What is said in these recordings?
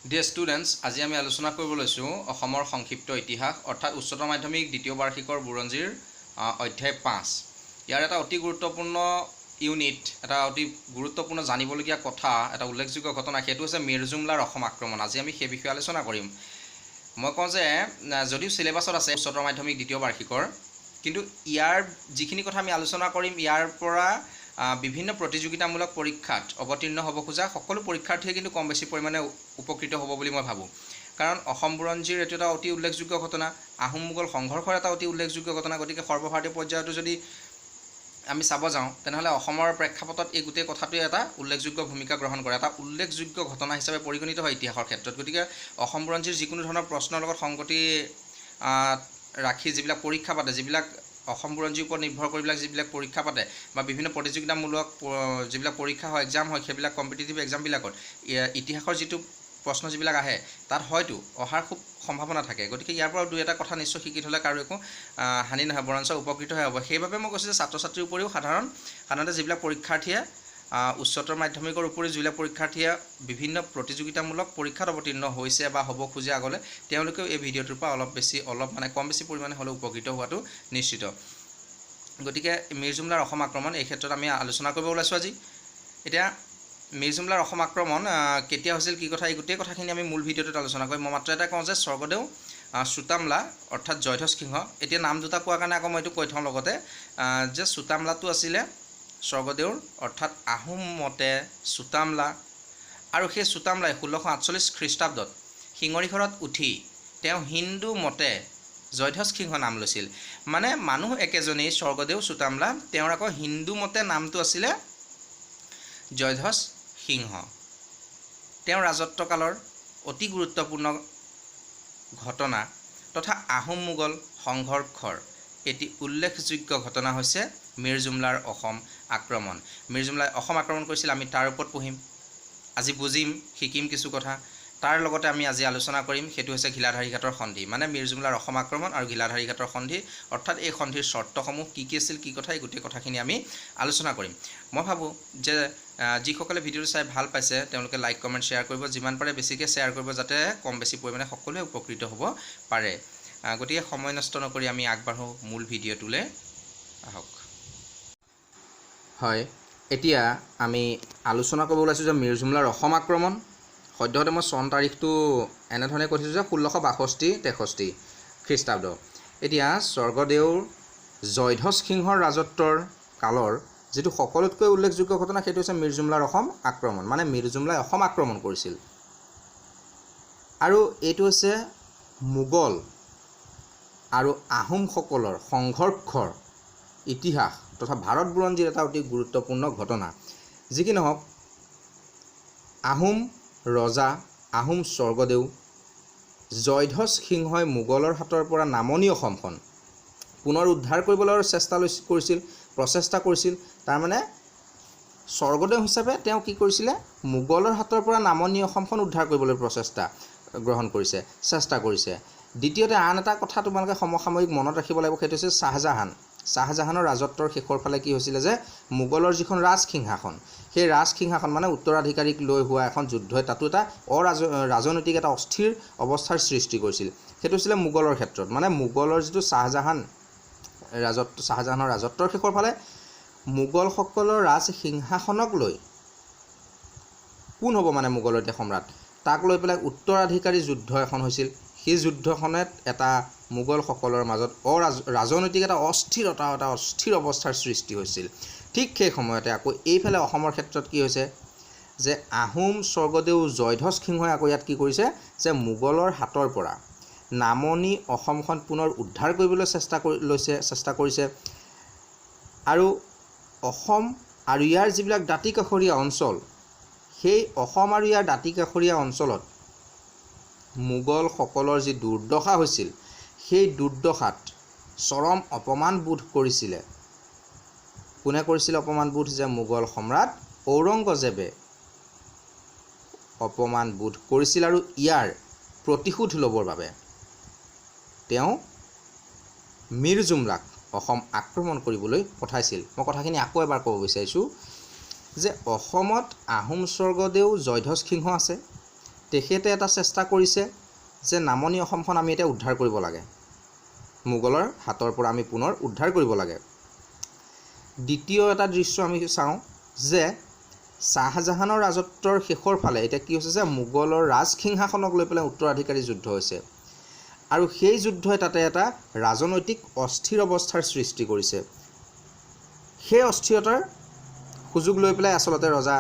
Dear students, আজি আমি আলোচনা কৰিব লৈছোঁ অসমৰ সংক্ষিপ্ত ইতিহাস, অৰ্থাৎ উচ্চতৰ মাধ্যমিক দ্বিতীয় বাৰ্ষিকৰ বুৰঞ্জীৰ অধ্যায় 5। ইয়াৰ এটা অতি গুৰুত্বপূৰ্ণ ইউনিট, এটা অতি গুৰুত্বপূৰ্ণ জানিবলগীয়া কথা, এটা উল্লেখযোগ্য ঘটনা, সেইটো হৈছে মিৰজুমলাৰ অসম আক্ৰমণ। আজি আমি সেই বিষয়ে আলোচনা কৰিম। মই কওঁ যে যদিও চিলেবাছত আছে উচ্চতৰ মাধ্যমিক দ্বিতীয় বাৰ্ষিকৰ, কিন্তু ইয়াৰ যিখিনি কথা আমি আলোচনা কৰিম, ইয়াৰ পৰা বিভিন্ন প্ৰতিযোগিতামূলক পৰীক্ষাত অৱতীৰ্ণ হ'ব খোজা সকলো পৰীক্ষাৰ্থীয়ে কিন্তু কম বেছি পৰিমাণে উপকৃত হ'ব বুলি মই ভাবোঁ। কাৰণ অসম বুৰঞ্জীৰ এইটো এটা অতি উল্লেখযোগ্য ঘটনা, আহোম মোগল সংঘৰ্ষৰ এটা অতি উল্লেখযোগ্য ঘটনা। গতিকে সৰ্বভাৰতীয় পৰ্যায়তো যদি আমি চাব যাওঁ, তেনেহ'লে অসমৰ প্ৰেক্ষাপটত এই গোটেই কথাটোৱে এটা উল্লেখযোগ্য ভূমিকা গ্ৰহণ কৰে, এটা উল্লেখযোগ্য ঘটনা হিচাপে পৰিগণিত হয় ইতিহাসৰ ক্ষেত্ৰত। গতিকে অসম বুৰঞ্জীৰ যিকোনো ধৰণৰ প্ৰশ্নৰ লগত সংগতি ৰাখি যিবিলাক পৰীক্ষা পাতে, যিবিলাক অসম বুৰঞ্জীৰ ওপৰত নিৰ্ভৰ কৰি যিবিলাক পৰীক্ষা পাতে বা বিভিন্ন প্ৰতিযোগিতামূলক যিবিলাক পৰীক্ষা হয়, এক্সাম হয়, সেইবিলাক কম্পিটিটিভ এক্সামবিলাকত ইতিহাসৰ যিটো প্ৰশ্ন যিবিলাক আহে, তাত হয়তো অহাৰ খুব সম্ভাৱনা থাকে। গতিকে ইয়াৰ পৰা দুই এটা কথা নিশ্চয় শিকি থ'লে কাৰো একো হানি নহয়, বৰঞ্চ উপকৃতহে হ'ব। সেইবাবে মই কৈছোঁ যে ছাত্ৰ ছাত্ৰীৰ উপৰিও সাধাৰণতে যিবিলাক পৰীক্ষাৰ্থীয়ে উচ্চতৰ মাধ্যমিকৰ উপৰিও যিবিলাক পৰীক্ষাৰ্থীয়ে বিভিন্ন প্ৰতিযোগিতামূলক পৰীক্ষাত অৱতীৰ্ণ হৈছে বা হ'ব খোজে আগলৈ, তেওঁলোকেও এই ভিডিঅ'টোৰ পৰা অলপ বেছি, অলপ মানে কম বেছি পৰিমাণে হ'লেও উপকৃত হোৱাটো নিশ্চিত। গতিকে মিৰজুমলাৰ অসম আক্ৰমণ, এই ক্ষেত্ৰত আমি আলোচনা কৰিব ওলাইছোঁ আজি। এতিয়া মিৰজুমলাৰ অসম আক্ৰমণ কেতিয়া হৈছিল, কি কথা, এই গোটেই কথাখিনি আমি মূল ভিডিঅ'টোত আলোচনা কৰিম। মই মাত্ৰ এটা কওঁ যে স্বৰ্গদেউ চুতামলা অৰ্থাৎ জয়ধ্বজ সিংহ, এতিয়া নাম দুটা কোৱাৰ কাৰণে আকৌ মই এইটো কৈ থওঁ লগতে যে চুতামলাটো আছিলে স্বৰ্গদেউৰ অৰ্থাৎ আহোম মতে চুতামলা, আৰু সেই চুতামলাই 1648 খ্ৰীষ্টাব্দত শিঙৰিঘৰত উঠি তেওঁ হিন্দু মতে জয়ধ্বজ সিংহ নাম লৈছিল। মানে মানুহ একেজনেই স্বৰ্গদেউ চুতামলা, তেওঁৰ আকৌ হিন্দু মতে নামটো আছিলে জয়ধ্বজ সিংহ। তেওঁৰ ৰাজত্বকালৰ অতি গুৰুত্বপূৰ্ণ ঘটনা তথা আহোম মোগল সংঘৰ্ষৰ এটি উল্লেখযোগ্য ঘটনা হৈছে মিৰজুমলাৰ অসম আক্ৰমণ। মিৰজুমলাই অসম আক্ৰমণ কৰিছিল, আমি তাৰ ওপৰত পঢ়িম আজি, বুজিম, শিকিম কিছু কথা। তাৰ লগতে আমি আজি আলোচনা কৰিম, সেইটো হৈছে ঘিলাধাৰীঘাটৰ সন্ধি, মানে মিৰজুমলাৰ অসম আক্ৰমণ আৰু ঘিলাধাৰীঘাটৰ সন্ধি, অৰ্থাৎ এই সন্ধিৰ চৰ্তসমূহ কি কি আছিল, কি কথা, এই গোটেই কথাখিনি আমি আলোচনা কৰিম। মই ভাবোঁ যে যিসকলে ভিডিঅ'টো চাই ভাল পাইছে, তেওঁলোকে লাইক, কমেণ্ট, শ্বেয়াৰ কৰিব, যিমান পাৰে বেছিকৈ শ্বেয়াৰ কৰিব, যাতে কম বেছি পৰিমাণে সকলোৱে উপকৃত হ'ব পাৰে। গতিকে সময় নষ্ট নকৰি আমি আগবাঢ়োঁ মূল ভিডিঅ'টোলৈ, আহক। হয়, এতিয়া আমি আলোচনা কৰিব ওলাইছোঁ যে মিৰজুমলাৰ অসম আক্ৰমণ। সদ্যহতে মই চন তাৰিখটো এনেধৰণে কৈ থৈছোঁ যে 1662-63 খ্ৰীষ্টাব্দ। এতিয়া স্বৰ্গদেউৰ জয়ধ্বজ সিংহৰ ৰাজত্বৰ কালৰ যিটো সকলোতকৈ উল্লেখযোগ্য ঘটনা, সেইটো হৈছে মিৰজুমলাৰ অসম আক্ৰমণ, মানে মিৰজুমলাই অসম আক্ৰমণ কৰিছিল। আৰু এইটো হৈছে মোগল আৰু আহোমসকলৰ সংঘৰ্ষৰ ইতিহাস তথা ভাৰত বুৰঞ্জীৰ এটা অতি গুৰুত্বপূৰ্ণ ঘটনা। যি কি নহওক, আহোম ৰজা, আহোম স্বৰ্গদেউ জয়ধ্বজ সিংহই মোগলৰ হাতৰ পৰা নামনি অসমখন পুনৰ উদ্ধাৰ কৰিবলৈ চেষ্টা কৰিছিল, প্ৰচেষ্টা কৰিছিল। তাৰমানে স্বৰ্গদেউ হিচাপে তেওঁ কি কৰিছিলে? মোগলৰ হাতৰ পৰা নামনি অসমখন উদ্ধাৰ কৰিবলৈ প্ৰচেষ্টা গ্ৰহণ কৰিছে, চেষ্টা কৰিছে। দ্বিতীয়তে আন এটা কথা তোমালোকে সমসাময়িক মনত ৰাখিব লাগিব, সেইটো হৈছে শ্বাহজাহান। শ্বাহজাহানৰ ৰাজত্বৰ শেষৰ ফালে কি হৈছিলে যে মোগলৰ যিখন ৰাজসিংহাসন, সেই ৰাজসিংহাসন মানে উত্তৰাধিকাৰীক লৈ হোৱা এখন যুদ্ধই তাতো এটা ৰাজনৈতিক এটা অস্থিৰ অৱস্থাৰ সৃষ্টি কৰিছিল। সেইটো হৈছিলে মোগলৰ ক্ষেত্ৰত, মানে মোগলৰ যিটো শ্বাহজাহান ৰাজত্ব, শ্বাহজাহানৰ ৰাজত্বৰ শেষৰ ফালে মোগলসকলৰ ৰাজসিংহাসনক লৈ কোন হ'ব মানে মোগলৰ এতিয়া সম্ৰাট, তাক লৈ পেলাই উত্তৰাধিকাৰী যুদ্ধ এখন হৈছিল। সেই যুদ্ধখনত এটা মোগলসকলৰ মাজত ৰাজনৈতিক এটা অস্থিৰতা, এটা অস্থিৰ অৱস্থাৰ সৃষ্টি হৈছিল। ঠিক সেই সময়তে আকৌ এইফালে অসমৰ ক্ষেত্ৰত কি হৈছে যে আহোম স্বৰ্গদেউ জয়ধ্বজ সিংহই আকৌ ইয়াত কি কৰিছে যে মোগলৰ হাতৰ পৰা নামনি অসমখন পুনৰ উদ্ধাৰ কৰিবলৈ চেষ্টা কৰি লৈছে, চেষ্টা কৰিছে। আৰু অসম আৰু ইয়াৰ যিবিলাক দাঁতিকাষৰীয়া অঞ্চল, সেই অসম আৰু ইয়াৰ দাঁতিকাষৰীয়া অঞ্চলত মোগলসকলৰ যি দুৰ্দশা হৈছিল, সেই দুৰ্দশাত চৰম অপমানবোধ কৰিছিলে। কোনে কৰিছিল অপমানবোধ? যে মোগল সম্ৰাট ঔৰংগজেবে অপমানবোধ কৰিছিল আৰু ইয়াৰ প্ৰতিশোধ ল'বৰ বাবে তেওঁ মিৰজুমলাক অসম আক্ৰমণ কৰিবলৈ পঠাইছিল। মই কথাখিনি আকৌ এবাৰ ক'ব বিচাৰিছোঁ যে অসমত আহোম স্বৰ্গদেউ জয়ধ্বজ সিংহ আছে, তেখেতে এটা চেষ্টা কৰিছে যে নামনি অসমখন আমি এতিয়া উদ্ধাৰ কৰিব লাগে, মোগলৰ হাতৰ পৰা আমি পুনৰ উদ্ধাৰ কৰিব লাগে। দ্বিতীয় এটা দৃশ্য আমি চাওঁ যে শ্বাহজাহানৰ ৰাজত্বৰ শেষৰ ফালে এতিয়া কি হৈছে যে মোগলৰ ৰাজসিংহাসনক লৈ পেলাই উত্তৰাধিকাৰী যুদ্ধ হৈছে আৰু সেই যুদ্ধই তাতে এটা ৰাজনৈতিক অস্থিৰ অৱস্থাৰ সৃষ্টি কৰিছে। সেই অস্থিৰতাৰ সুযোগ লৈ পেলাই আচলতে ৰজা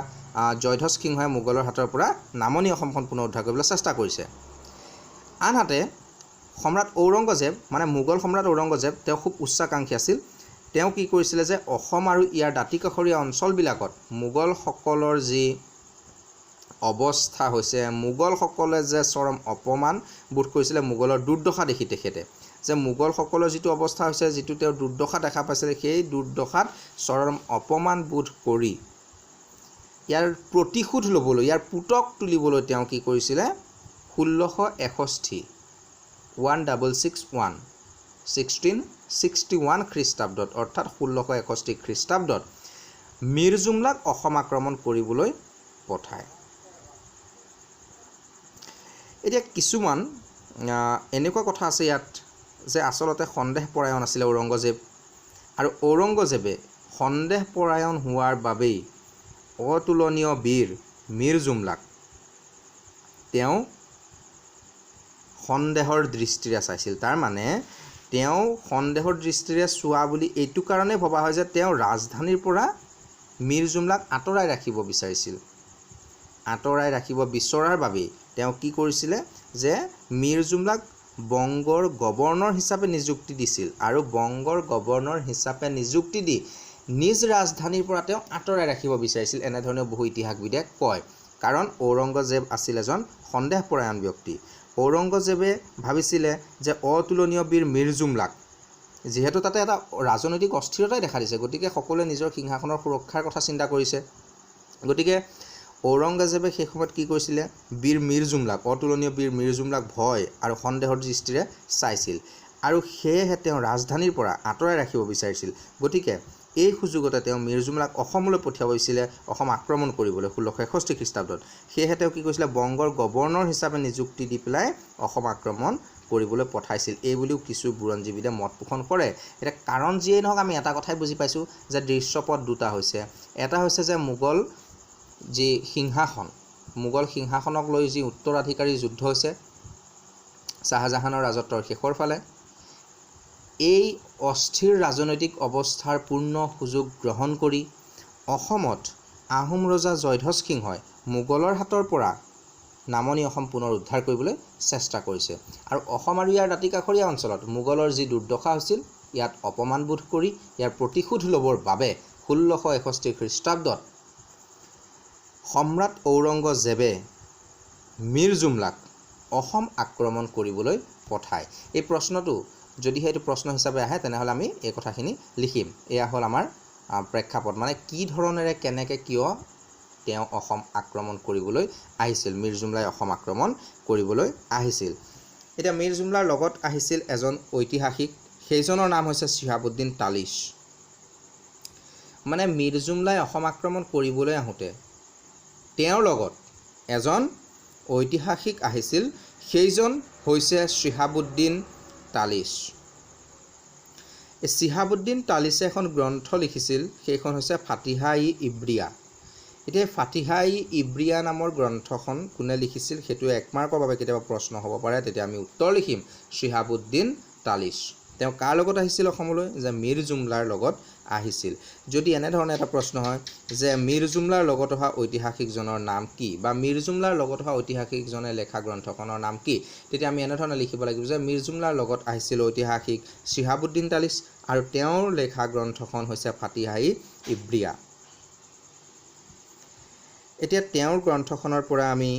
জয়ধ্বজ সিংহই মোগলৰ হাতৰ পৰা নামনি অসমখন পুনৰ উদ্ধাৰ কৰিবলৈ চেষ্টা কৰিছে। আনহাতে সম্ৰাট ঔৰংগজেব, মানে মোগল সম্ৰাট ঔৰংগজেব, তেওঁ খুব উচ্চাকাংক্ষী আছিল। তেওঁ কি কৰিছিলে যে অসম আৰু ইয়াৰ দাঁতিকাষৰীয়া অঞ্চলবিলাকত মোগলসকলৰ যি অৱস্থা হৈছে, মোগলসকলে যে চৰম অপমান বোধ কৰিছিলে মোগলৰ দুৰ্দশা দেখি, তেখেতে যে মোগলসকলৰ যিটো অৱস্থা হৈছে, যিটো তেওঁ দুৰ্দশা দেখা পাইছিলে, সেই দুৰ্দশাত চৰম অপমান বোধ কৰি ইয়াৰ প্ৰতিশোধ ল'বলৈ, ইয়াৰ পোতক তুলিবলৈ তেওঁ কি কৰিছিলে, 1661, 1661, 1661 খ্ৰীষ্টাব্দত, অৰ্থাৎ 1661 খ্ৰীষ্টাব্দত মীৰ জুমলাক অসম আক্ৰমণ কৰিবলৈ পঠায়। এতিয়া কিছুমান এনেকুৱা কথা আছে ইয়াত যে আচলতে সন্দেহপৰায়ণ আছিলে ঔৰংগজেব আৰু ঔৰংগজেবে সন্দেহপৰায়ণ হোৱাৰ বাবেই অতুলনীয় বীৰ মীৰ জুমলাক তেওঁ সন্দেহৰ দৃষ্টিৰে চাইছিল। তাৰমানে তেওঁ সন্দেহৰ দৃষ্টিৰে চোৱা বুলি এইটো কাৰণেই ভবা হয় যে তেওঁ ৰাজধানীৰ পৰা মীৰ জুমলাক আঁতৰাই ৰাখিব বিচাৰিছিল। আঁতৰাই ৰাখিব বিচৰাৰ বাবেই তেওঁ কি কৰিছিলে যে মীৰ জুমলাক বংগৰ গৱৰ্ণৰ হিচাপে নিযুক্তি দিছিল আৰু বংগৰ গৱৰ্ণৰ হিচাপে নিযুক্তি দি নিজ ৰাজধানীৰ পৰা তেওঁ আঁতৰাই ৰাখিব বিচাৰিছিল। এনেধৰণেও বহু ইতিহাসবিদে কয়। কাৰণ ঔৰংগজেব আছিল এজন সন্দেহপৰায়ণ ব্যক্তি। ঔৰংগজেবে ভাবিছিলে যে অতুলনীয় বীৰ মীৰ জুমলাক, যিহেতু তাতে এটা ৰাজনৈতিক অস্থিৰতাই দেখা দিছে, গতিকে সকলোৱে নিজৰ সিংহাসনৰ সুৰক্ষাৰ কথা চিন্তা কৰিছে। গতিকে ঔৰংগজেবে সেই সময়ত কি কৰিছিলে, বীৰ মীৰ জুমলাক, অতুলনীয় বীৰ মীৰ জুমলাক ভয় আৰু সন্দেহৰ দৃষ্টিৰে চাইছিল আৰু সেয়েহে তেওঁ ৰাজধানীৰ পৰা আঁতৰাই ৰাখিব বিচাৰিছিল। গতিকে এই সুযোগতে তেওঁ মীৰ জুমলাক অসমলৈ পঠিয়াব বিচাৰিছিলে, অসম আক্ৰমণ কৰিবলৈ 1661 খ্ৰীষ্টাব্দত। সেয়েহে তেওঁ কি কৰিছিলে, বংগৰ গৱৰ্ণৰ হিচাপে নিযুক্তি দি পেলাই অসম আক্ৰমণ কৰিবলৈ পঠাইছিল, এই বুলিও কিছু বুৰঞ্জীবিদে মত পোষণ কৰে। এতিয়া কাৰণ যিয়েই নহওক, আমি এটা কথাই বুজি পাইছোঁ যে দৃশ্যপট দুটা হৈছে। এটা হৈছে যে মোগল যি সিংহাসন, মোগল সিংহাসনক লৈ যি উত্তৰাধিকাৰী যুদ্ধ হৈছে শ্বাহজাহানৰ ৰাজত্বৰ শেষৰ ফালে, এই অস্থিৰ ৰাজনৈতিক অৱস্থাৰ পূৰ্ণ সুযোগ গ্ৰহণ কৰি অসমত আহোম ৰজা জয়ধ্বজ সিংহই মোগলৰ হাতৰ পৰা নামনি অসম পুনৰ উদ্ধাৰ কৰিবলৈ চেষ্টা কৰিছে আৰু অসম আৰু ইয়াৰ দাঁতিকাষৰীয়া অঞ্চলত মোগলৰ যি দুৰ্দশা হৈছিল ইয়াত অপমানবোধ কৰি ইয়াৰ প্ৰতিশোধ ল'বৰ বাবে 1661 খ্ৰীষ্টাব্দত সম্ৰাট ঔৰংগজেবে মীৰ জুমলাক অসম আক্ৰমণ কৰিবলৈ পঠায়। এই প্ৰশ্নটো যদিহে এইটো প্ৰশ্ন হিচাপে আহে, তেনেহ'লে আমি এই কথাখিনি লিখিম। এয়া হ'ল আমাৰ প্ৰেক্ষাপট, মানে কি ধৰণেৰে কেনেকৈ কিয় তেওঁ অসম আক্ৰমণ কৰিবলৈ আহিছিল, মীৰ জুমলাই অসম আক্ৰমণ কৰিবলৈ আহিছিল। এতিয়া মীৰ জুমলাৰ লগত আহিছিল এজন ঐতিহাসিক, সেইজনৰ নাম হৈছে চিহাবুদ্দিন তালিছ। মানে মীৰ জুমলাই অসম আক্ৰমণ কৰিবলৈ আহোঁতে তেওঁৰ লগত এজন ঐতিহাসিক আহিছিল, সেইজন হৈছে চিহাবুদ্দিন তালিছ। এই চিহাবুদ্দিন তালিছে এখন গ্ৰন্থ লিখিছিল, সেইখন হৈছে ফাতিহা ই ইব্ৰিয়া। এতিয়া ফাতিহা ই ইব্ৰিয়া নামৰ গ্ৰন্থখন কোনে লিখিছিল সেইটো এক মাৰ্কৰ বাবে কেতিয়াবা প্ৰশ্ন হ'ব পাৰে, তেতিয়া আমি উত্তৰ লিখিম চিহাবুদ্দিন তালিছ। তেওঁ কাৰ লগত আহিছিল অসমলৈ, যে মীৰ জুমলাৰ লগত আহিছিল। যদি এনেধৰণে এটা প্ৰশ্ন হয় যে মীৰ জুমলাৰ লগত অহা ঐতিহাসিকজনৰ নাম কি বা মীৰ জুমলাৰ লগত অহা ঐতিহাসিকজনে লেখা গ্ৰন্থখনৰ নাম কি, তেতিয়া আমি এনেধৰণে লিখিব লাগিব যে মীৰ জুমলাৰ লগত আহিছিল ঐতিহাসিক চিহাবুদ্দিন তালিছ আৰু তেওঁৰ লেখা গ্ৰন্থখন হৈছে ফাতিহা ই ইব্ৰিয়া। এতিয়া তেওঁৰ গ্ৰন্থখনৰ পৰা আমি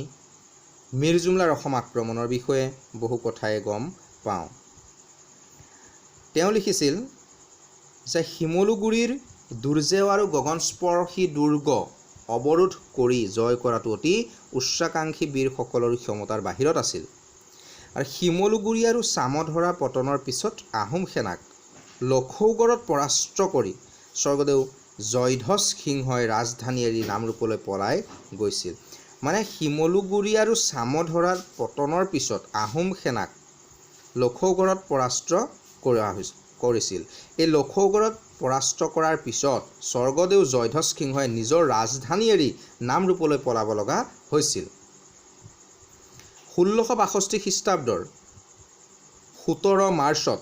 মীৰ জুমলাৰ অসম আক্ৰমণৰ বিষয়ে বহু কথাই গম পাওঁ। তেওঁ লিখিছিল যে শিমলুগুৰিৰ দুৰ্জেয় আৰু গগনস্পৰ্শী দুৰ্গ অৱৰোধ কৰি জয় কৰাটো অতি উচ্চাকাংক্ষী বীৰসকলৰ ক্ষমতাৰ বাহিৰত আছিল আৰু শিমলুগুৰি আৰু চামধৰা পতনৰ পিছত আহোম সেনাক লখৌগড়ত পৰাস্ত কৰি স্বৰ্গদেউ জয়ধ্বজ সিংহই ৰাজধানী এৰি নামৰূপলৈ পলাই গৈছিল। মানে শিমলুগুৰি আৰু চামধৰাৰ পতনৰ পিছত আহোম সেনাক লখৌগড়ত পৰাস্ত কৰা কৰিছিল। এই লখৌগড়ত পৰাস্ত কৰাৰ পিছত স্বৰ্গদেউ জয়ধ্বজ সিংহই নিজৰ ৰাজধানী এৰি নামৰূপলৈ পলাব লগা হৈছিল। 1662 খ্ৰীষ্টাব্দৰ 17 মাৰ্চত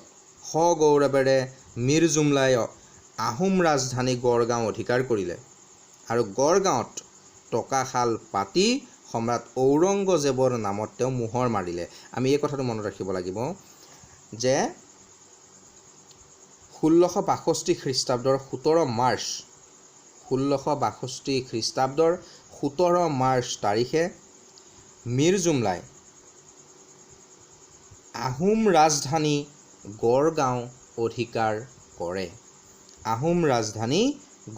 সগৌৰৱেৰে মীৰ জুমলাই আহোম ৰাজধানী গড়গাঁও অধিকাৰ কৰিলে আৰু গড়গাঁৱত টকাশাল পাতি সম্ৰাট ঔৰংগজেৱৰ নামত তেওঁ মোহৰ মাৰিলে। আমি এই কথাটো মনত ৰাখিব লাগিব যে 1662 খ্ৰীষ্টাব্দৰ 17 মাৰ্চ, 1662 খ্ৰীষ্টাব্দৰ 17 মাৰ্চ তাৰিখে মীৰ জুমলাই আহোম ৰাজধানী গড়গাঁও অধিকাৰ কৰে। আহোম ৰাজধানী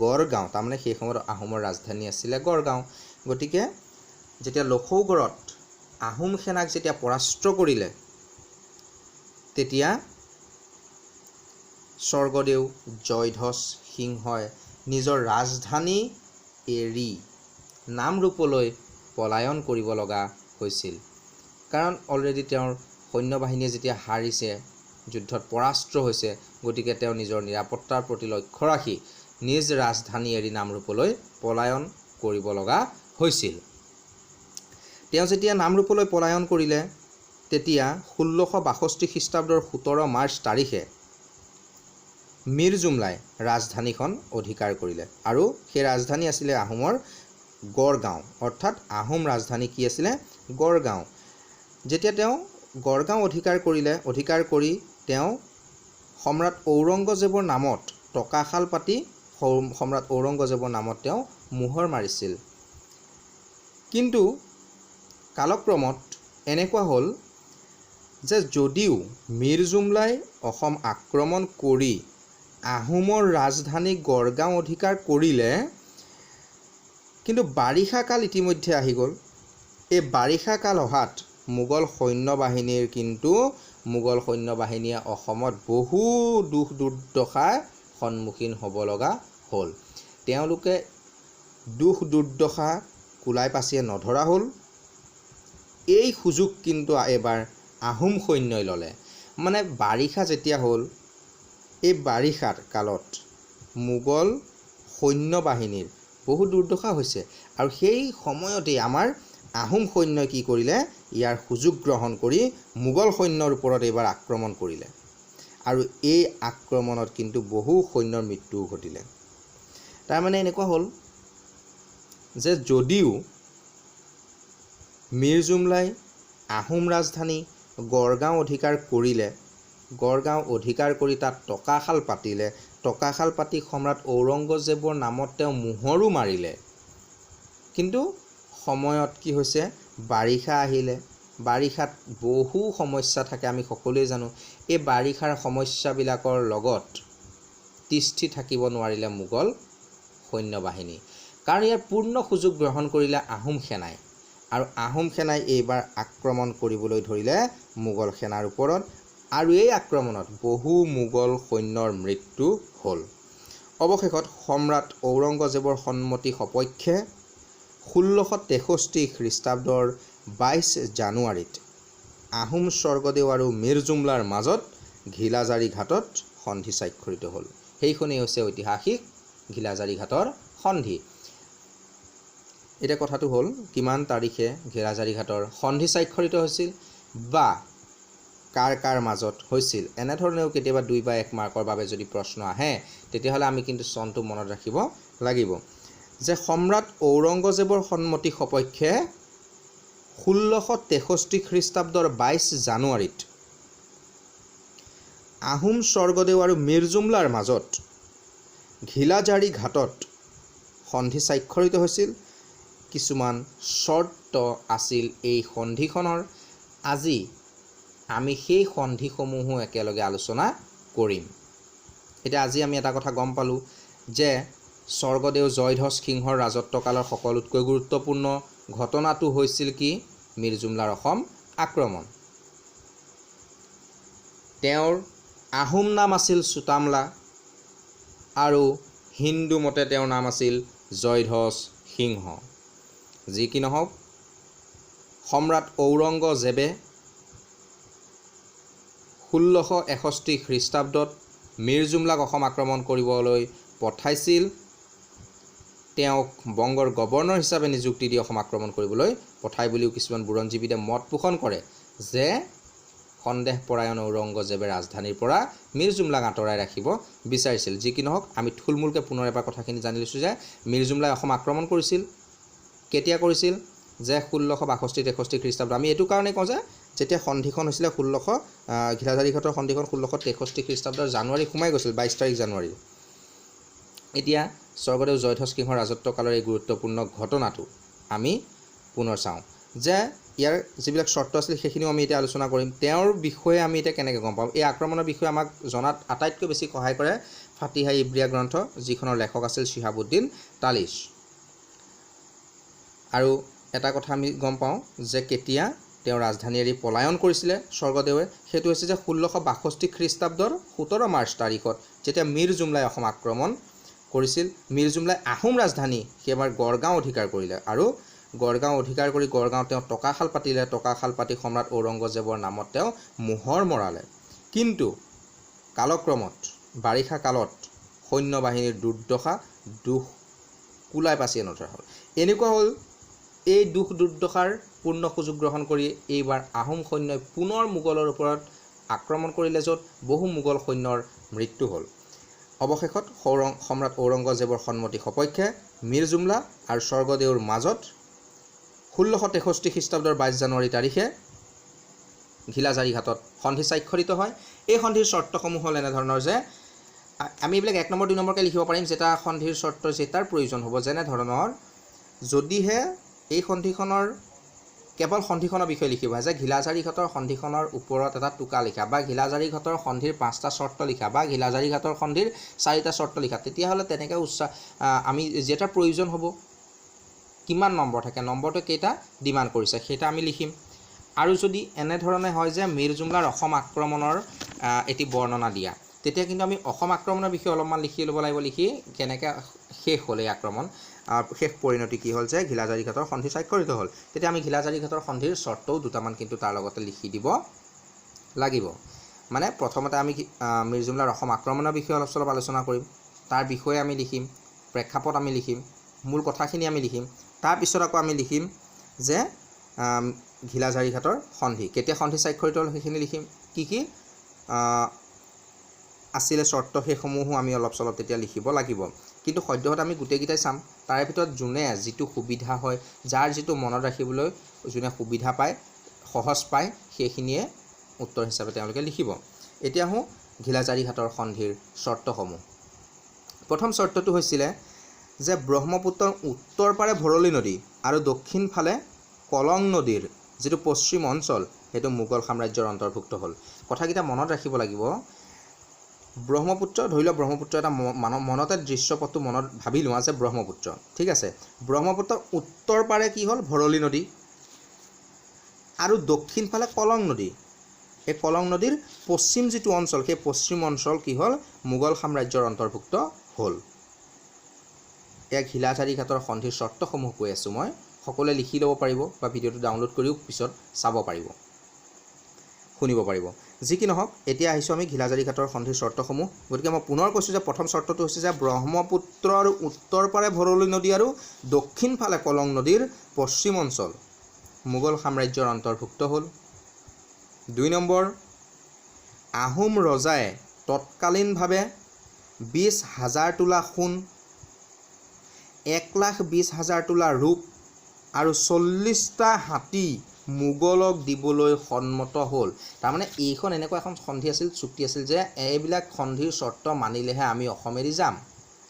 গড়গাঁও, তাৰমানে সেই সময়ত আহোমৰ ৰাজধানী আছিলে গড়গাঁও। গতিকে যেতিয়া লখৌগড়ত আহোম সেনাক যেতিয়া পৰাস্ত কৰিলে, তেতিয়া স্বৰ্গদেউ জয়ধ্বজ সিংহই নিজৰ ৰাজধানী এৰি নামৰূপলৈ পলায়ন কৰিব লগা হৈছিল। কাৰণ অলৰেডি তেওঁৰ সৈন্যবাহিনীয়ে যেতিয়া হাৰিছে, যুদ্ধত পৰাস্ত হৈছে, গতিকে তেওঁ নিজৰ নিৰাপত্তাৰ প্ৰতি লক্ষ্য ৰাখি নিজ ৰাজধানী এৰি নামৰূপলৈ পলায়ন কৰিব লগা হৈছিল। তেওঁ যেতিয়া নামৰূপলৈ পলায়ন কৰিলে, তেতিয়া 1662 খ্ৰীষ্টাব্দৰ 17 মাৰ্চ তাৰিখে মীৰ জুমলাই ৰাজধানীখন অধিকাৰ কৰিলে আৰু সেই ৰাজধানী আছিলে আহোমৰ গড়গাঁও। অৰ্থাৎ আহোম ৰাজধানী কি আছিলে? গড়গাঁও। যেতিয়া তেওঁ গড়গাঁও অধিকাৰ কৰিলে, অধিকাৰ কৰি তেওঁ সম্ৰাট ঔৰংগজেৱৰ নামত টকাশাল পাতি সম্ৰাট ঔৰংগজেৱৰ নামত তেওঁ মোহৰ মাৰিছিল। কিন্তু কালক্ৰমত এনেকুৱা হ'ল যে যদিও মীৰ জুমলাই অসম আক্ৰমণ কৰি আহোমৰ ৰাজধানী গড়গাঁও অধিকাৰ কৰিলে, কিন্তু বাৰিষা কাল ইতিমধ্যে আহি গ'ল। এই বাৰিষা কাল অহাত মোগল সৈন্যবাহিনীৰ কিন্তু মোগল সৈন্যবাহিনীয়ে অসমত বহু দুখ দুৰ্দশাৰ সন্মুখীন হ'ব লগা হ'ল। তেওঁলোকে দুখ দুৰ্দশা কোলাই পাচিয়ে নধৰা হ'ল। এই সুযোগ কিন্তু এইবাৰ আহোম সৈন্যই ল'লে। মানে বাৰিষা যেতিয়া হ'ল, এই বাৰিষাৰ কালত মোগল সৈন্যবাহিনীৰ বহু দুৰ্দশা হৈছে আৰু সেই সময়তেই আমাৰ আহোম সৈন্যই কি কৰিলে? ইয়াৰ সুযোগ গ্ৰহণ কৰি মোগল সৈন্যৰ ওপৰত এইবাৰ আক্ৰমণ কৰিলে আৰু এই আক্ৰমণত কিন্তু বহু সৈন্যৰ মৃত্যুও ঘটিলে। তাৰমানে এনেকুৱা হ'ল যে যদিও মীৰ জুমলাই আহোম ৰাজধানী গড়গাঁও অধিকাৰ কৰিলে, গড়গাঁও অধিকাৰ কৰি তাত টকাশাল পাতিলে, টকাশাল পাতি সম্ৰাট ঔৰংগজেৱৰ নামত তেওঁ মোহৰো মাৰিলে, কিন্তু সময়ত কি হৈছে? বাৰিষা আহিলে। বাৰিষাত বহু সমস্যা থাকে, আমি সকলোৱে জানো। এই বাৰিষাৰ সমস্যাবিলাকৰ লগত তিষ্ঠি থাকিব নোৱাৰিলে মোগল সৈন্যবাহিনী, কাৰণ ইয়াৰ পূৰ্ণ সুযোগ গ্ৰহণ কৰিলে আহোম সেনাই আৰু আহোম সেনাই এইবাৰ আক্ৰমণ কৰিবলৈ ধৰিলে মোগল সেনাৰ ওপৰত আৰু এই আক্ৰমণত বহু মোগল সৈন্যৰ মৃত্যু হ'ল। অৱশেষত সম্ৰাট ঔৰংগজেৱৰ সন্মতি সপক্ষে 1663 খ্ৰীষ্টাব্দৰ 22 জানুৱাৰীত আহোম স্বৰ্গদেউ আৰু মীৰ জুমলাৰ মাজত ঘিলাঝাৰী ঘাটত সন্ধি স্বাক্ষৰিত হ'ল। সেইখনেই হৈছে ঐতিহাসিক ঘিলাঝাৰী ঘাটৰ সন্ধি। এতিয়া কথাটো হ'ল, কিমান তাৰিখে ঘিলাঝাৰী ঘাটৰ সন্ধি স্বাক্ষৰিত হৈছিল বা কাৰ কাৰ মাজত হৈছিল, এনেধৰণেও কেতিয়াবা 2 বা 1 মাৰ্কৰ বাবে যদি প্ৰশ্ন আহে, তেতিয়াহ'লে আমি কিন্তু চনটো মনত ৰাখিব লাগিব যে সম্ৰাট ঔৰংগজেৱৰ সন্মতি সপক্ষে 1663 খ্ৰীষ্টাব্দৰ 22 জানুৱাৰীত আহোম স্বৰ্গদেউ আৰু মীৰ জুমলাৰ মাজত ঘিলাঝাৰী ঘাটত সন্ধি স্বাক্ষৰিত হৈছিল। কিছুমান চৰ্ত আছিল এই সন্ধিখনৰ। আজি আমি সেই সন্ধিসমূহো একেলগে আলোচনা কৰিম। এতিয়া আজি আমি এটা কথা গম পালোঁ যে স্বৰ্গদেউ জয়ধ্বজ সিংহৰ ৰাজত্বকালৰ সকলোতকৈ গুৰুত্বপূৰ্ণ ঘটনাটো হৈছিল কি? মীৰ জুমলাৰ অসম আক্ৰমণ। তেওঁৰ আহোম নাম আছিল চুতামলা আৰু হিন্দু মতে তেওঁৰ নাম আছিল জয়ধ্বজ সিংহ। যি কি নহওক, সম্ৰাট ঔৰংগজেবে 1661 খ্ৰীষ্টাব্দত মীৰজুমলাক অসম আক্ৰমণ কৰিবলৈ পঠাইছিল। তেওঁক বংগৰ গৱৰ্ণৰ হিচাপে নিযুক্তি দি অসম আক্ৰমণ কৰিবলৈ পঠায় বুলিও কিছুমান বুৰঞ্জীবিদে মত পোষণ কৰে যে সন্দেহপৰায়ণ ঔৰংগজেবে ৰাজধানীৰ পৰা মীৰজুমলাক আঁতৰাই ৰাখিব বিচাৰিছিল। যি কি নহওক, আমি থুলমূলকৈ পুনৰ এবাৰ কথাখিনি জানি লৈছোঁ যে মীৰজুমলাই অসম আক্ৰমণ কৰিছিল। কেতিয়া কৰিছিল যে 1662-63 খ্ৰীষ্টাব্দ। আমি এইটো কাৰণেই কওঁ যে যেতিয়া সন্ধিখন হৈছিলে 1600 ঘিলাঝাৰীঘাটৰ সন্ধিখন 1663 খ্ৰীষ্টাব্দৰ জানুৱাৰী সোমাই গৈছিল, 22 তাৰিখ জানুৱাৰী। এতিয়া স্বৰ্গদেউ জয়ধ্বজ সিংহৰ ৰাজত্বকালৰ এই গুৰুত্বপূৰ্ণ ঘটনাটো আমি পুনৰ চাওঁ যে ইয়াৰ যিবিলাক চৰ্ত আছিল সেইখিনিও আমি এতিয়া আলোচনা কৰিম। তেওঁৰ বিষয়ে আমি এতিয়া কেনেকৈ গম পাম? এই আক্ৰমণৰ বিষয়ে আমাক জনাত আটাইতকৈ বেছি সহায় কৰে ফাতিহা ইব্ৰিয়া গ্ৰন্থ, যিখনৰ লেখক আছিল শ্বিহাবুদ্দিন তালিছ। আৰু এটা কথা আমি গম পাওঁ যে কেতিয়া তেওঁ ৰাজধানী এৰি পলায়ন কৰিছিলে স্বৰ্গদেৱে, সেইটো হৈছে যে 1662 খ্ৰীষ্টাব্দৰ 17 মাৰ্চ তাৰিখত, যেতিয়া মীৰ জুমলাই অসম আক্ৰমণ কৰিছিল। মীৰ জুমলাই আহোম ৰাজধানী সেইবাৰ গড়গাঁও অধিকাৰ কৰিলে আৰু গড়গাঁও অধিকাৰ কৰি গড়গাঁও তেওঁ টকাশাল পাতিলে। টকাশাল পাতি সম্ৰাট ঔৰংগজেৱৰ নামত তেওঁ মোহৰ মৰালে। কিন্তু কালক্ৰমত বাৰিষা কালত সৈন্য বাহিনীৰ দুৰ্দশা দুখ কুলাই পাচিয়ে নধৰা হ'ল। এনেকুৱা হ'ল, এই দুখ দুৰ্দশাৰ পূৰ্ণ সুযোগ গ্ৰহণ কৰি এইবাৰ আহোম সৈন্যই পুনৰ মোগলৰ ওপৰত আক্ৰমণ কৰিলে, য'ত বহু মোগল সৈন্যৰ মৃত্যু হ'ল। অৱশেষত সম্ৰাট ঔৰংগজেৱৰ সন্মতি সপক্ষে মীৰ জুমলা আৰু স্বৰ্গদেউৰ মাজত 1663 খ্ৰীষ্টাব্দৰ 22 জানুৱাৰী তাৰিখে ঘিলাঝাৰীঘাটত সন্ধি স্বাক্ষৰিত হয়। এই সন্ধিৰ চৰ্তসমূহ হ'ল এনেধৰণৰ যে আমি এইবিলাক 1 নম্বৰ 2 নম্বৰকৈ লিখিব পাৰিম, যেটা সন্ধিৰ চৰ্ত যেটাৰ প্ৰয়োজন হ'ব। যেনেধৰণৰ যদিহে এই সন্ধিখনৰ কেৱল সন্ধিখনৰ বিষয়ে লিখিব যে ঘিলাঝাৰীঘাটৰ সন্ধিখনৰ ওপৰত এটা টোকা লিখা, বা ঘিলাঝাৰীঘাটৰ সন্ধিৰ 5টা চৰ্ত লিখা, বা ঘিলাঝাৰীঘাটৰ সন্ধিৰ 4টা চৰ্ত লিখা, তেতিয়াহ'লে তেনেকৈ আমি যেটা প্ৰয়োজন হ'ব, কিমান নম্বৰ থাকে, নম্বৰটো কেইটা ডিমাণ্ড কৰিছে সেইটা আমি লিখিম। আৰু যদি এনেধৰণে হয় যে মীৰ জুমলাৰ অসম আক্ৰমণৰ এটি বৰ্ণনা দিয়া, তেতিয়া কিন্তু আমি অসম আক্ৰমণৰ বিষয়ে অলপমান লিখি ল'ব লাগিব, লিখি কেনেকৈ শেষ হ'ল এই আক্ৰমণ, শেষ পৰিণতি কি হ'ল যে ঘিলাঝাৰীঘাটৰ সন্ধি স্বাক্ষৰিত হ'ল, তেতিয়া আমি ঘিলাঝাৰীঘাটৰ সন্ধিৰ চৰ্তও দুটামান কিন্তু তাৰ লগতে লিখি দিব লাগিব। মানে প্ৰথমতে আমি মীৰ জুমলাৰ অসম আক্ৰমণৰ বিষয়ে অলপ চলপ আলোচনা কৰিম, তাৰ বিষয়ে আমি লিখিম, প্ৰেক্ষাপট আমি লিখিম, মূল কথাখিনি আমি লিখিম। তাৰপিছত আকৌ আমি লিখিম যে ঘিলাঝাৰীঘাটৰ সন্ধি কেতিয়া সন্ধি স্বাক্ষৰিত হ'ল সেইখিনি লিখিম, কি কি আছিলে চৰ্ত সেইসমূহো আমি অলপ চলপ তেতিয়া লিখিব লাগিব। কিন্তু সদ্যহতে আমি গোটেইকেইটাই চাম, তাৰে ভিতৰত যোনে যিটো সুবিধা হয়, যাৰ যিটো মনত ৰাখিবলৈ যোনে সুবিধা পায়, সহজ পায়, সেইখিনিয়ে উত্তৰ হিচাপে তেওঁলোকে লিখিব। এতিয়া আহোঁ ঘিলাঝাৰীঘাটৰ সন্ধিৰ চৰ্তসমূহ। প্ৰথম চৰ্তটো হৈছিলে যে ব্ৰহ্মপুত্ৰৰ উত্তৰ পাৰে ভৰলী নদী আৰু দক্ষিণ ফালে কলং নদীৰ যিটো পশ্চিম অঞ্চল সেইটো মোগল সাম্ৰাজ্যৰ অন্তৰ্ভুক্ত হ'ল। কথাকেইটা মনত ৰাখিব লাগিব। ব্ৰহ্মপুত্ৰ ধৰি লোৱা, ব্ৰহ্মপুত্ৰ এটা মনতে দৃশ্যপটটো মনত ভাবি লোৱা যে ব্ৰহ্মপুত্ৰ, ঠিক আছে। ব্ৰহ্মপুত্ৰৰ উত্তৰ পাৰে কি হ'ল ভৰলী নদী আৰু দক্ষিণ ফালে কলং নদী। এই কলং নদীৰ পশ্চিম যিটো অঞ্চল, সেই পশ্চিম অঞ্চল কি হ'ল মোগল সাম্ৰাজ্যৰ অন্তৰ্ভুক্ত হ'ল। এয়া ঘিলাঝাৰীঘাটৰ সন্ধিৰ চৰ্তসমূহ কৈ আছোঁ মই, সকলোৱে লিখি ল'ব পাৰিব বা ভিডিঅ'টো ডাউনলোড কৰিও পিছত চাব পাৰিব, শুনিব পাৰিব। যি কি নহওক, এতিয়া আহিছোঁ আমি ঘিলাঝাৰীঘাটৰ সন্ধিৰ চৰ্তসমূহ। গতিকে মই পুনৰ কৈছোঁ যে প্ৰথম চৰ্তটো হৈছে যে ব্ৰহ্মপুত্ৰৰ উত্তৰ পাৰে ভৰলী নদী আৰু দক্ষিণ ফালে কলং নদীৰ পশ্চিম অঞ্চল মোগল সাম্ৰাজ্যৰ অন্তৰ্ভুক্ত হ'ল। 2 নম্বৰ, আহোম ৰজাই তৎকালীনভাৱে 20,000 তোলা সোণ, 1,20,000 তোলা ৰূপ আৰু 40টা হাতী মোগলক দিবলৈ সন্মত হ'ল। তাৰমানে এইখন এনেকুৱা এখন সন্ধি আছিল, চুক্তি আছিল যে এইবিলাক সন্ধিৰ চৰ্ত মানিলেহে আমি অসম এৰি যাম।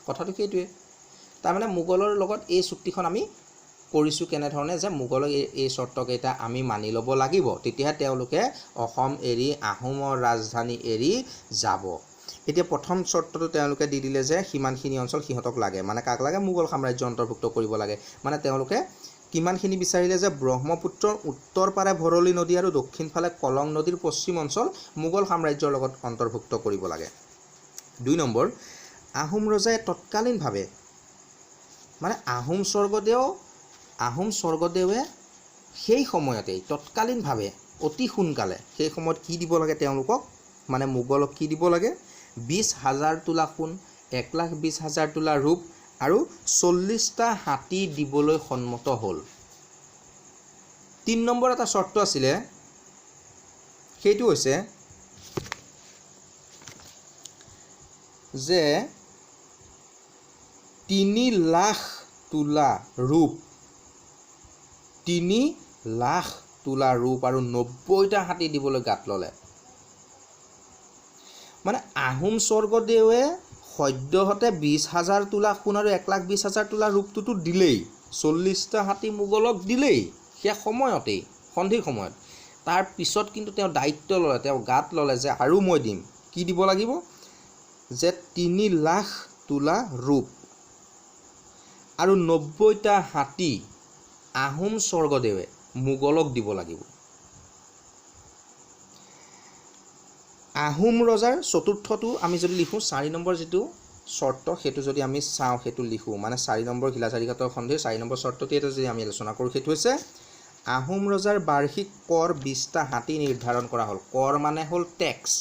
কথাটো সেইটোৱে। তাৰমানে মোগলৰ লগত এই চুক্তিখন আমি কৰিছোঁ কেনেধৰণে যে মোগলক এই চৰ্তকেইটা আমি মানি ল'ব লাগিব, তেতিয়াহে তেওঁলোকে অসম এৰি আহোমৰ ৰাজধানী এৰি যাব। এতিয়া প্ৰথম চৰ্তটো তেওঁলোকে দি দিলে যে সিমানখিনি অঞ্চল সিহঁতক লাগে, মানে কাক লাগে, মোগল সাম্ৰাজ্য অন্তৰ্ভুক্ত কৰিব লাগে। মানে তেওঁলোকে কিমানখিনি বিচাৰিলে যে ব্ৰহ্মপুত্ৰৰ উত্তৰ পাৰে ভৰলী নদী আৰু দক্ষিণ ফালে কলং নদীৰ পশ্চিম অঞ্চল মোগল সাম্ৰাজ্যৰ লগত অন্তৰ্ভুক্ত কৰিব লাগে। 2 নম্বৰ, আহোম ৰজাই তৎকালীনভাৱে মানে আহোম স্বৰ্গদেৱে সেই সময়তেই তৎকালীনভাৱে অতি সোনকালে সেই সময়ত কি দিব লাগে তেওঁলোকক, মানে মোগলক কি দিব লাগে, 20,000 তোলা সোণ, 1,20,000 তোলা ৰূপ আৰু 40টা হাতী দিবলৈ সন্মত হ'ল। 3 নম্বৰ এটা চৰ্ত আছিলে, সেইটো হৈছে যে 3 লাখ তোলা ৰূপ, 3 লাখ তোলা ৰূপ আৰু 90টা হাতী দিবলৈ গাত ল'লে। মানে আহোম স্বৰ্গদেৱে সদ্যহতে 20,000 তোলা সোণ আৰু 1,20,000 তোলা ৰূপটোতো দিলেই, 40টা হাতী মোগলক দিলেই সেই সময়তেই, সন্ধিৰ সময়ত। তাৰ পিছত কিন্তু তেওঁ দায়িত্ব ল'লে, তেওঁ গাত ল'লে যে আৰু মই দিম। কি দিব লাগিব, যে 3 লাখ তোলা ৰূপ আৰু 90টা হাতী আহোম স্বৰ্গদেৱে মোগলক দিব লাগিব। আহোম ৰজাৰ চতুৰ্থটো আমি যদি লিখোঁ, 4 নম্বৰ যিটো চৰ্ত সেইটো যদি আমি চাওঁ, সেইটো লিখোঁ, মানে 4 নম্বৰ ঘিলাঝাৰীঘাটৰ সন্ধিৰ 4 নম্বৰ চৰ্তটো এটা যদি আমি আলোচনা কৰোঁ, সেইটো হৈছে আহোম ৰজাৰ বাৰ্ষিক কৰ 20টা হাতী নিৰ্ধাৰণ কৰা হ'ল। কৰ মানে হ'ল টেক্স,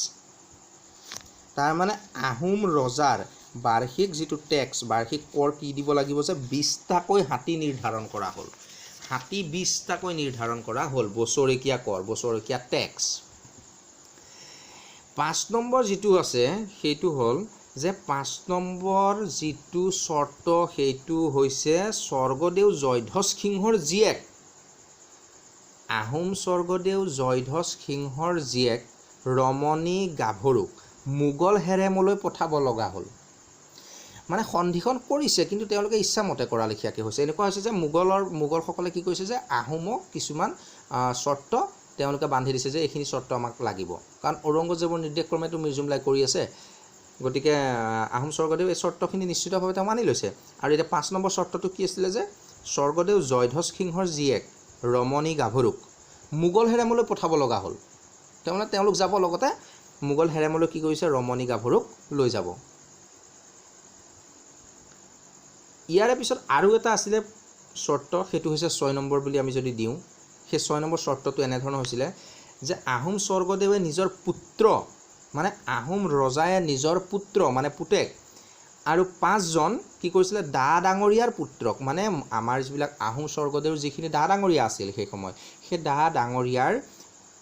তাৰমানে আহোম ৰজাৰ বাৰ্ষিক যিটো টেক্স, বাৰ্ষিক কৰ কি দিব লাগিব, যে 20টাকৈ হাতী নিৰ্ধাৰণ কৰা হ'ল। হাতী 20টাকৈ নিৰ্ধাৰণ কৰা হ'ল, বছৰেকীয়া কৰ, বছৰেকীয়া টেক্স। 5 নম্বৰ যিটো আছে সেইটো হ'ল যে 5 নম্বৰ যিটো চৰ্ত সেইটো হৈছে স্বৰ্গদেউ জয়ধ্বজ সিংহৰ জীয়েক, আহোম স্বৰ্গদেউ জয়ধ্বজ সিংহৰ জীয়েক ৰমণী গাভৰুক মোগল হেৰেমলৈ পঠাব লগা হ'ল। মানে সন্ধিখন কৰিছে কিন্তু তেওঁলোকে ইচ্ছামতে কৰা লেখীয়াকৈ হৈছে। এনেকুৱা হৈছে যে মোগলসকলে কি কৰিছে যে আহোমক কিছুমান চৰ্ত তেওঁলোকে বান্ধি দিছে যে এইখিনি চৰ্ত আমাক লাগিব, কাৰণ ঔৰংগজেৱৰ নিৰ্দেশক্ৰমেতো মিৰ্জুমলাই কৰি আছে। গতিকে আহোম স্বৰ্গদেউ এই চৰ্তখিনি নিশ্চিতভাৱে তেওঁ মানি লৈছে। আৰু এতিয়া 5 নম্বৰ চৰ্তটো কি আছিলে যে স্বৰ্গদেউ জয়ধ্বজ সিংহৰ জীয়েক ৰমণী গাভৰুক মোগল হেৰেমলৈ পঠাব লগা হ'ল। তাৰমানে তেওঁলোক যাব, লগতে মোগল হেৰেমলৈ কি কৰিছে, ৰমণী গাভৰুক লৈ যাব। ইয়াৰে পিছত আৰু এটা আছিলে চৰ্ত, সেইটো হৈছে 6 নম্বৰ বুলি আমি যদি দিওঁ, সেই 6 নম্বৰ চৰ্তটো এনেধৰণৰ হৈছিলে যে আহোম স্বৰ্গদেৱে নিজৰ পুত্ৰ, মানে আহোম ৰজায়ে নিজৰ পুত্ৰ মানে পুতেক আৰু 5জন কি কৰিছিলে, দা ডাঙৰীয়াৰ পুত্ৰক, মানে আমাৰ যিবিলাক আহোম স্বৰ্গদেউৰ যিখিনি দা ডাঙৰীয়া আছিল সেই সময়ত, সেই দা ডাঙৰীয়াৰ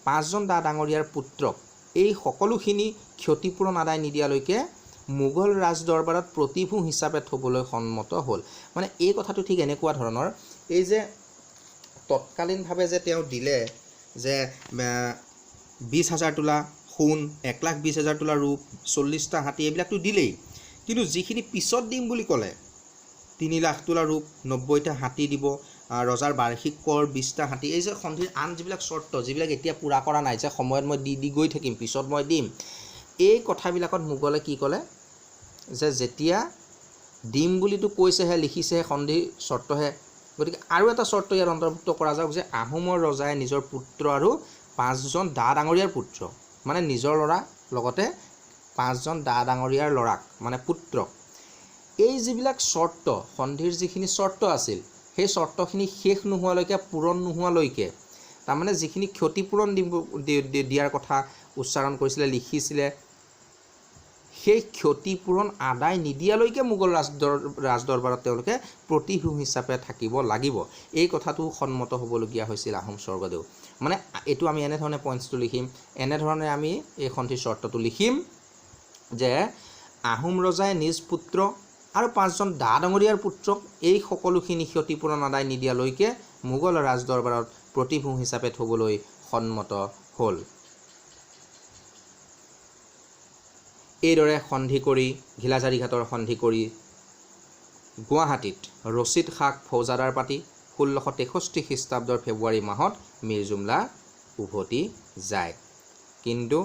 5জন দা ডাঙৰীয়াৰ পুত্ৰক এই সকলোখিনি ক্ষতিপূৰণ আদায় নিদিয়ালৈকে মোগল ৰাজদৰবাৰত প্ৰতিভূ হিচাপে থ'বলৈ সন্মত হ'ল। মানে এই কথাটো ঠিক এনেকুৱা ধৰণৰ, এই যে তৎকালীনভাৱে যে তেওঁ দিলে যে 20,000 তোলা সোণ, 1,20,000 তোলা ৰূপ, 40টা হাতী, এইবিলাকতো দিলেই, কিন্তু যিখিনি পিছত দিম বুলি ক'লে 3 লাখ তোলা ৰূপ, 90টা হাতী দিব, ৰজাৰ বাৰ্ষিক কৰ 20টা হাতী, এই যে সন্ধিৰ আন যিবিলাক চৰ্ত যিবিলাক এতিয়া পূৰা কৰা নাই, যে সময়ত মই দি দি গৈ থাকিম, পিছত মই দিম, এই কথাবিলাকত মোগলে কি ক'লে যে যেতিয়া দিম বুলিতো কৈছেহে, লিখিছেহে, সন্ধিৰ চৰ্তহে, গতিকে আৰু এটা চৰ্ত ইয়াত অন্তৰ্ভুক্ত কৰা যাওক যে আহোমৰ ৰজাই নিজৰ পুত্ৰ আৰু 5জন দা ডাঙৰীয়াৰ পুত্ৰ, মানে নিজৰ ল'ৰা লগতে 5জন দা ডাঙৰীয়াৰ ল'ৰাক, মানে পুত্ৰক, এই যিবিলাক চৰ্ত, সন্ধিৰ যিখিনি চৰ্ত আছিল সেই চৰ্তখিনি শেষ নোহোৱালৈকে, পূৰণ নোহোৱালৈকে, তাৰমানে যিখিনি ক্ষতিপূৰণ দিয়াৰ কথা উচ্চাৰণ কৰিছিলে, লিখিছিলে, সেই ক্ষতিপূৰণ আদায় নিদিয়ালৈকে মোগল ৰাজদৰবাৰত তেওঁলোকে প্ৰতিভূ হিচাপে থাকিব লাগিব। এই কথাটো সন্মত হ'বলগীয়া হৈছিল আহোম স্বৰ্গদেউ। মানে এইটো আমি এনেধৰণে পইণ্টছটো লিখিম, এনেধৰণে আমি এই সন্ধিৰ চৰ্তটো লিখিম যে আহোম ৰজাই নিজ পুত্ৰ আৰু 5জন দা ডাঙৰীয়াৰ পুত্ৰক এই সকলোখিনি ক্ষতিপূৰণ আদায় নিদিয়ালৈকে মোগল ৰাজদৰবাৰত প্ৰতিভূ হিচাপে থ'বলৈ সন্মত হ'ল। এইদৰে সন্ধি কৰি, ঘিলাঝাৰীঘাটৰ সন্ধি কৰি গুৱাহাটীত ৰচিদ খাক ফৌজাদাৰ পাতি 1663 খ্ৰীষ্টাব্দৰ ফেব্ৰুৱাৰী মাহত মিৰ্জুমলা উভতি যায়। কিন্তু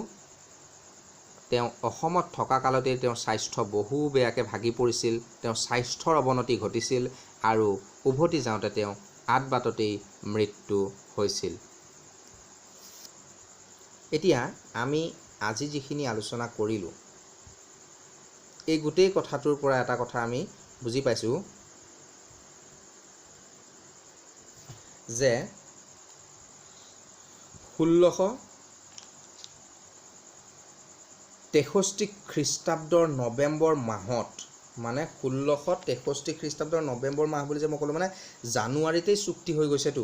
তেওঁ অসমত থকা কালতেই তেওঁৰ স্বাস্থ্য বহু বেয়াকৈ ভাগি পৰিছিল, তেওঁৰ স্বাস্থ্যৰ অৱনতি ঘটিছিল আৰু উভতি যাওঁতে তেওঁ আদবাটতেই মৃত্যু হৈছিল। এতিয়া আমি আজি যিখিনি আলোচনা কৰিলোঁ, এই গোটেই কথাটোৰ পৰা এটা কথা আমি বুজি পাইছোঁ যে 1663 খ্ৰীষ্টাব্দৰ নৱেম্বৰ মাহত, মানে 1663 খ্ৰীষ্টাব্দৰ নৱেম্বৰ মাহ বুলি যে মই ক'লোঁ, মানে জানুৱাৰীতেই চুক্তি হৈ গৈছেতো।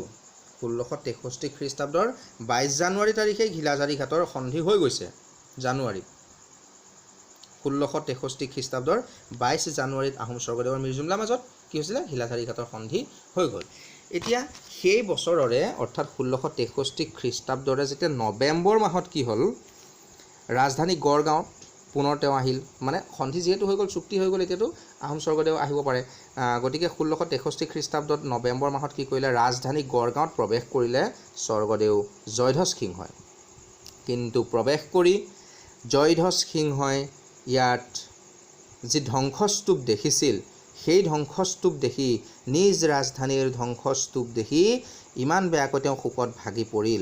1663 খ্ৰীষ্টাব্দৰ 22 জানুৱাৰী তাৰিখে ঘিলাঝাৰী ঘাটৰ সন্ধি হৈ গৈছে। জানুৱাৰীত 1663 খ্ৰীষ্টাব্দৰ 22 জানুৱাৰীত আহোম স্বৰ্গদেৱৰ মিৰজুমলাৰ মাজত কি হৈছিলে? ঘিলাঝাৰী ঘাটৰ সন্ধি হৈ গ'ল। এতিয়া সেই বছৰৰে অৰ্থাৎ 1663 খ্ৰীষ্টাব্দৰে যেতিয়া নৱেম্বৰ মাহত কি হ'ল, ৰাজধানী গড়গাঁৱত পুনৰ তেওঁ আহিল। মানে সন্ধি যিহেতু হৈ গ'ল, চুক্তি হৈ গ'ল, এতিয়াতো আহোম স্বৰ্গদেৱ আহিব পাৰে। গতিকে 1663 খ্ৰীষ্টাব্দত নৱেম্বৰ মাহত কি কৰিলে? ৰাজধানী গড়গাঁৱত প্ৰৱেশ কৰিলে স্বৰ্গদেউ জয়ধ্বজ সিংহই। কিন্তু প্ৰৱেশ কৰি জয়ধ্বজ সিংহই ইয়াত যি ধ্বংসস্তূপ দেখিছিল, সেই ধ্বংসস্তূপ দেখি, নিজ ৰাজধানীৰ ধ্বংসস্তূপ দেখি ইমান বেয়াকৈ তেওঁ শোকত ভাগি পৰিল।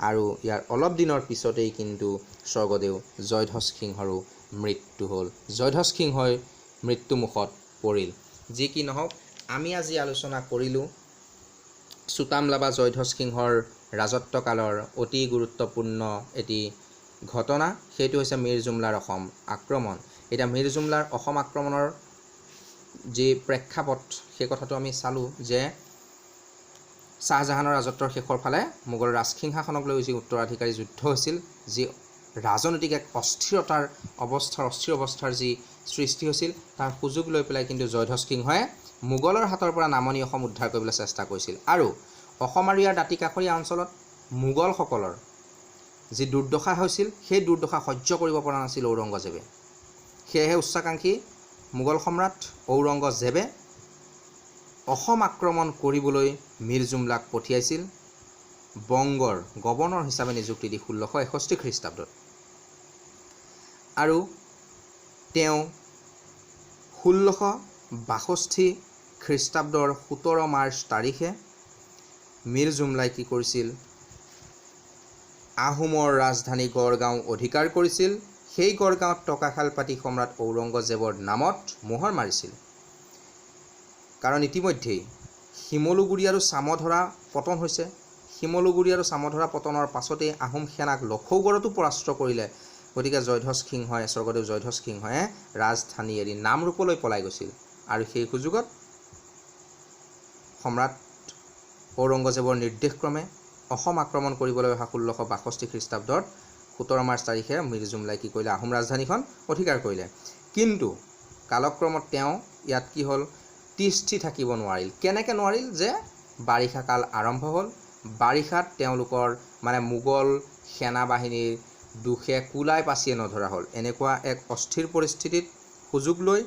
আৰু ইয়াৰ অলপ দিনৰ পিছতেই কিন্তু স্বৰ্গদেউ জয়ধ্বজ সিংহৰো মৃত্যু হ'ল। জয়ধ্বজ সিংহই মৃত্যুমুখত পৰিল। যি কি নহওক, আমি আজি আলোচনা কৰিলোঁ চুতামলাবা জয়ধ্বজ সিংহৰ ৰাজত্বকালৰ অতি গুৰুত্বপূৰ্ণ এটি ঘটনা, সেইটো হৈছে মিৰজুমলাৰ অসম আক্ৰমণ। এতিয়া মিৰজুমলাৰ অসম আক্ৰমণৰ যি প্ৰেক্ষাপট, সেই কথাটো আমি চালোঁ যে শ্বাহজাহানৰ ৰাজত্বৰ শেষৰ ফালে মোগল ৰাজসিংহাসনক লৈ যি উত্তৰাধিকাৰী যুদ্ধ হৈছিল, যি ৰাজনৈতিক এক অস্থিৰতাৰ অৱস্থাৰ অস্থিৰ অৱস্থাৰ যি সৃষ্টি হৈছিল, তাৰ সুযোগ লৈ পেলাই কিন্তু জয়ধ্বজ সিংহই মোগলৰ হাতৰ পৰা নামনি অসম উদ্ধাৰ কৰিবলৈ চেষ্টা কৰিছিল। আৰু অসম আৰু ইয়াৰ দাঁতি কাষৰীয়া অঞ্চলত মোগলসকলৰ যি দুৰ্দশা হৈছিল, সেই দুৰ্দশা সহ্য কৰিব পৰা নাছিল ঔৰংগজেবে। সেয়েহে উচ্চাকাংক্ষী মোগল সম্ৰাট ঔৰংগজেবে অসম আক্ৰমণ কৰিবলৈ মিৰজুমলাক পঠিয়াইছিল বংগৰ গৱৰ্ণৰ হিচাপে নিযুক্তি দি 1661 খ্ৰীষ্টাব্দত। আৰু তেওঁ 1662 খ্ৰীষ্টাব্দৰ 17 মাৰ্চ তাৰিখে মিৰজুমলাই কি কৰিছিল? আহোমৰ ৰাজধানী গড়গাঁও অধিকাৰ কৰিছিল। সেই গড়গাঁৱত টকাশাল পাতি সম্ৰাট ঔৰংগজেবৰ নামত মোহৰ মাৰিছিল। কাৰণ ইতিমধ্যেই শিমলুগুৰি আৰু চামধৰা পতন হৈছে। শিমলুগুৰি আৰু চামধৰা পতনৰ পাছতেই আহোম সেনাক লখৌগড়তো পৰাস্ত কৰিলে। গতিকে জয়ধ্বজ সিংহই, স্বৰ্গদেউ জয়ধ্বজ সিংহই ৰাজধানী এৰি নামৰূপলৈ পলাই গৈছিল। আৰু সেই সুযোগত সম্ৰাট ঔৰংগজেবৰ নিৰ্দেশক্ৰমে অসম আক্ৰমণ কৰিবলৈ অহা 1662 খ্ৰীষ্টাব্দত 17 মাৰ্চ তাৰিখে মিৰজুমলাই কি কৰিলে? আহোম ৰাজধানীখন অধিকাৰ কৰিলে। কিন্তু কালক্ৰমত তেওঁ ইয়াত কি হ'ল? তিষ্ঠি থাকিব নোৱাৰিল। কেনেকৈ নোৱাৰিল? যে বাৰিষা কাল আৰম্ভ হ'ল। বাৰিষাত তেওঁলোকৰ মানে মোগল সেনাবাহিনীৰ দুখে কুলাই পাচিয়ে নধৰা হ'ল। এনেকুৱা এক অস্থিৰ পৰিস্থিতিত সুযোগ লৈ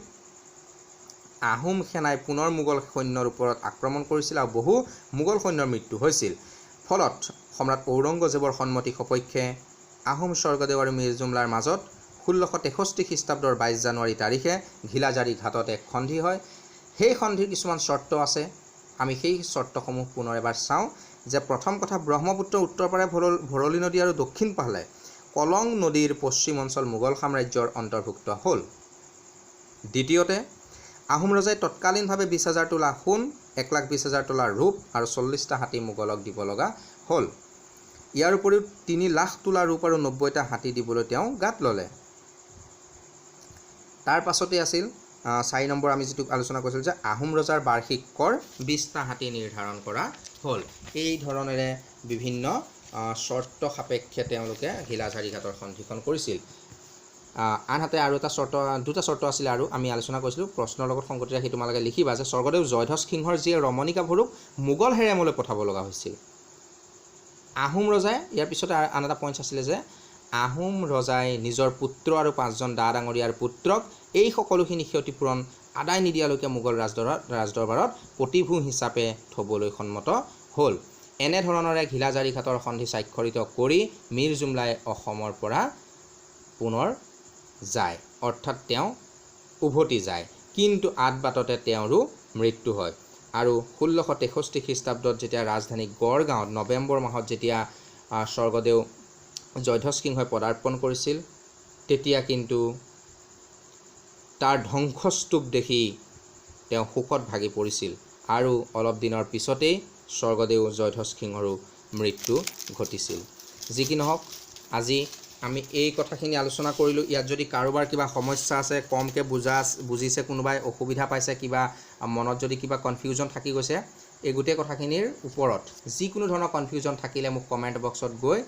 আহোম সেনাই পুনৰ মোগল সৈন্যৰ ওপৰত আক্ৰমণ কৰিছিল আৰু বহু মোগল সৈন্যৰ মৃত্যু হৈছিল। ফলত সম্ৰাট ঔৰংগজেবৰ সন্মতি সপক্ষে আহোম স্বৰ্গদেউ আৰু মিৰজুমলাৰ মাজত 1663 খ্ৰীষ্টাব্দৰ 22 জানুৱাৰী তাৰিখে ঘিলাঝাৰী ঘাটত এক সন্ধি হয়। সেই সন্ধিৰ কিছুমান চৰ্ত আছে, আমি সেই চৰ্তসমূহ পুনৰ এবাৰ চাওঁ। যে প্ৰথম কথা, ব্ৰহ্মপুত্ৰৰ উত্তৰ পাৰে ভৰলী নদী আৰু দক্ষিণ পালে কলং নদীৰ পশ্চিম অঞ্চল মোগল সাম্ৰাজ্যৰ অন্তৰ্ভুক্ত হ'ল। দ্বিতীয়তে, আহোম ৰজাই তৎকালীনভাৱে 20,000 তোলা সোণ, 1,20,000 তোলা ৰূপ আৰু 40টা হাতী মোগলক দিব লগা হ'ল। ইয়াৰ উপৰিও 3 লাখ তোলা ৰূপ আৰু 90টা হাতী দিবলৈ তেওঁ গাত ল'লে। তাৰ পাছতে আছিল 4 নম্বৰ, আমি যিটো আলোচনা কৰিছিলোঁ যে আহোম ৰজাৰ বাৰ্ষিক কৰ 20টা হাতী নিৰ্ধাৰণ কৰা হ'ল। এই ধৰণেৰে বিভিন্ন চৰ্ত সাপেক্ষে তেওঁলোকে ঘিলাঝাৰী ঘাটৰ সন্ধিখন কৰিছিল। আনহাতে আৰু এটা চৰ্ত, দুটা চৰ্ত আছিলে আৰু আমি আলোচনা কৰিছিলোঁ। প্ৰশ্নৰ লগত সংগতি ৰাখি তোমালোকে লিখিবা যে স্বৰ্গদেউ জয়ধ্বজ সিংহৰ যিয়ে ৰমণী গাভৰুক মোগল হেৰেমলৈ পঠাব লগা হৈছিল আহোম ৰজাই। ইয়াৰ পিছতে আন এটা পইণ্ট আছিলে যে আহোম ৰজাই নিজৰ পুত্ৰ আৰু 5জন দা ডাঙৰীয়াৰ পুত্ৰক এই সকলোখিনি ক্ষতিপূৰণ আদায় নিদিয়ালৈকে মোগল ৰাজদৰবাৰত প্ৰতিভূ হিচাপে থ'বলৈ সন্মত হ'ল। এনেধৰণৰে ঘিলাঝাৰী ঘাটৰ সন্ধি স্বাক্ষৰিত কৰি মিৰজুমলাই অসমৰ পৰা পুনৰ যায়, অৰ্থাৎ তেওঁ উভতি যায়। কিন্তু আদবাটতে তেওঁৰো মৃত্যু হয়। আৰু 1663 খ্ৰীষ্টাব্দত যেতিয়া ৰাজধানী গড়গাঁৱত নৱেম্বৰ মাহত যেতিয়া স্বৰ্গদেউ জয়ধ্বজ সিংহই পদাৰ্পণ কৰিছিল, তেতিয়া কিন্তু তাৰ ধ্বংসস্তূপ দেখি তেওঁ শোকত ভাগি পৰিছিল। আৰু অলপ দিনৰ পিছতেই স্বৰ্গদেউ জয়ধ্বজ সিংহৰো মৃত্যু ঘটিছিল। যি কি নহওক, আজি আমি এই কথাখিনি আলোচনা কৰিলোঁ। ইয়াত যদি কাৰোবাৰ কিবা সমস্যা আছে, কমকৈ বুজিছে, কোনোবাই অসুবিধা পাইছে, কিবা মনত যদি কিবা কনফিউজন থাকি গৈছে, এই গোটেই কথাখিনিৰ ওপৰত যিকোনো ধৰণৰ কনফিউজন থাকিলে মোক কমেণ্ট বক্সত গৈ,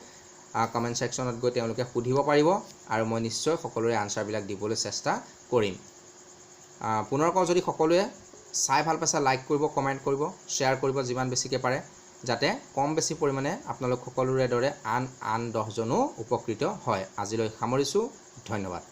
কমেণ্ট ছেকশ্যনত গৈ তেওঁলোকে সুধিব পাৰিব আৰু মই নিশ্চয় সকলোৰে আনচাৰবিলাক দিবলৈ চেষ্টা কৰিম। পুনৰ কওঁ, যদি সকলোৱে চাই ভাল পাইছে, লাইক কৰিব, কমেণ্ট কৰিব, শ্বেয়াৰ কৰিব যিমান বেছিকৈ পাৰে, যাতে কম বেছি পৰিমাণে আপোনালোক সকলোৰে দৰে আন আন 10জনো উপকৃত হয়। আজিলৈ সামৰিছোঁ, ধন্যবাদ।